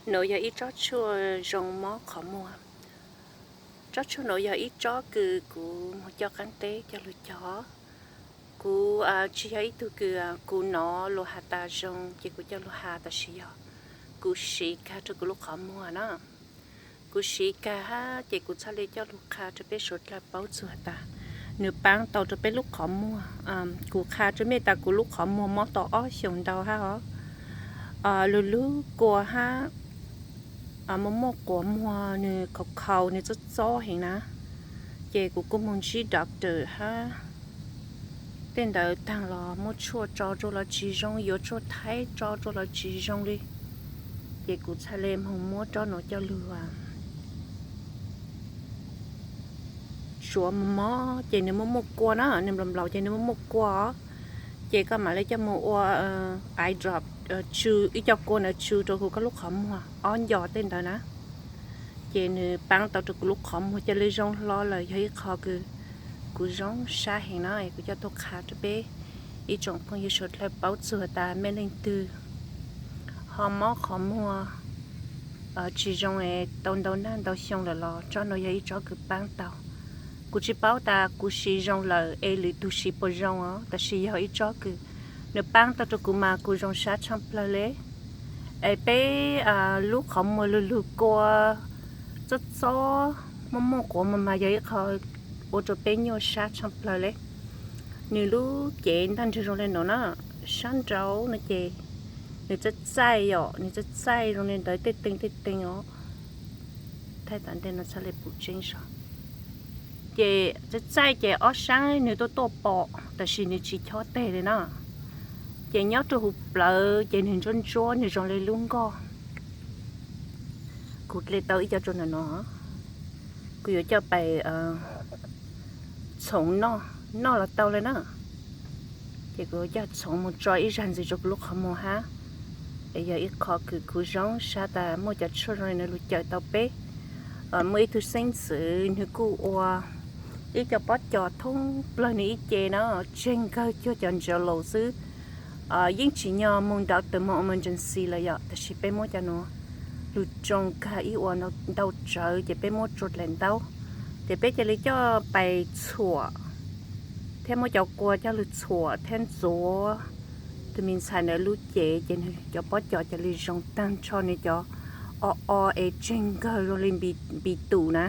Nuav yog ib tsob tshuaj zoo mob qhov muag. Tsob tshuaj nuav yog ib tsob kws kuv moog coj qaab teb coj lug cog. Kuv tsi yog ib tug kws kuv nov luas has tas zoo ces kuv coj lug has, tab sis yog kuv siv kag rua kuv lub qhov muag na. Kuv siv kag hab ces kuv txhaj le coj lug qha rua peb suav dlawg paub txug has tas nwg paab tau rua peb lub qhov muag. Kuv qha rua mej tas kuv lub qhov muag mob tau ob xyoos ntau hab os. Lug lug kua hab, muaj muaj quas muag, nwg khaus khaus, nwg txob txob heev na. Ces kuv kuj moog ntsib doctor hab tej ntawd taag los muab tshuaj tso rua los tsi zoo, yuav tshuaj thaib tso rua los tsi zoo li. Ces kuv txhaj le moog muab tsob nuav coj lug suav moog mob, ces nwg muaj muaj kua na, nwg nplaum nplaum ces nwg muaj muaj kua. Ces koj mam le coj moog ua eye drop, tsw ib co kua ntawd tsw rua huv koj lub qhov muag ob nco tej ntawd na. Ces nwg paab tau rua kuv lub qhov muag ca le zoo hlo lawm, yog ib qho kws kuv zoo sab heev na, kuv coj tuaj qha rua peb ib tsoom phooj ywg suav dlawg paub txug tas mej leej twg ho mob qhov muag tsi zoo tau ntau nag ntau xyoo lawm los tsob nuav yog ib tsob kws paab tau. Kuv tsi paub tas kuv siv zoo lawm es lwm tug siv puas zoo os, tab sis yog ib tsob kws nwg paab tau rua kuv mas kuv zoo sab tshaaj plawg le. Es peb lub qhov muag lug lug kua, txob txob, muaj muaj quas muag mas yog ib qho ua rua peb nyuaj sab tshaaj plawg le. Nwg lub cev ntaj nrwg zoo le nuav na, sab nraud no ces nwg txaij txaij yom, nwg txaij txaij zoo le ntawd tej teeg tej teeg os. Thaij tas ntej no txhaj le pum tseeb zog. Ces txaij txaij ces ob sab nwg tuaj tuaj pom, tab sis nwg tsi chob teg le na. Ces nyob rua huv plawv ces nwg ntsuab ntsuab, nwg zoo le lub nkoj. Kuv dle tau ib co rua ntawm no, kuv yuav coj pais txhoov noj, noj los tau le na. Ces kuv yuav coj txhoov moog tso ib zag ntxiv rua kuv lub qhov muag hab. Es yog ib qho kws kuv zoo sab tas muaj cov tshuaj zoo le nuav lug cawm tau peb. Muaj ib tug xeeb ntxwv nwg kuj ua ib co pob cos thoob plawg nwg ib ce na, tseg nkawg cuag cov ntsawv laus xwb. Yeej tsim nyog moog doctor moog emergency lawm yom, tab sis peb muab cov nuav lug tsoo kag ib ua ntau tsawv ces peb muab tsua dlaim ntaub, ces peb ca le coj pais txhuam thiab muab cov kua coj lug txhuam thiab ntxuav tug me ntxhais ntawd lub cev ces nwg cov pob cos ca le zoo taag nrho nwg cov o o es tseg nkawg zoo le npis tus na,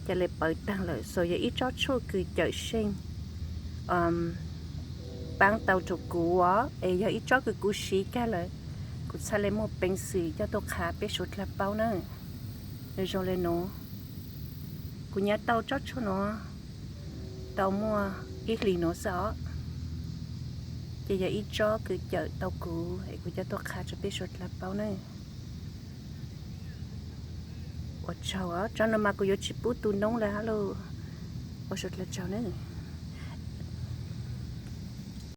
ca le pawv taag lawm. So yog ib tsob tshuaj kws cawm seej, paab tau rua kuv os, es yog ib tsob kws kuv siv kag lawm, kuv txhaj le muaj peev xwm coj tuaj qha peb suav dlawg paub na. Nwg zoo le nuav, kuv nyam tau tsob tshuaj nuav tau muaj ib hlis nuav xwb os, ces yog ib tsob kws cawm tau kuv es kuv coj tuaj qha rua peb suav dlawg paub na. Ua tsaug, tsob nuav mas kuv yuav tsi pub tu noob le hab lauj. Ua suav dlawg tsaug na.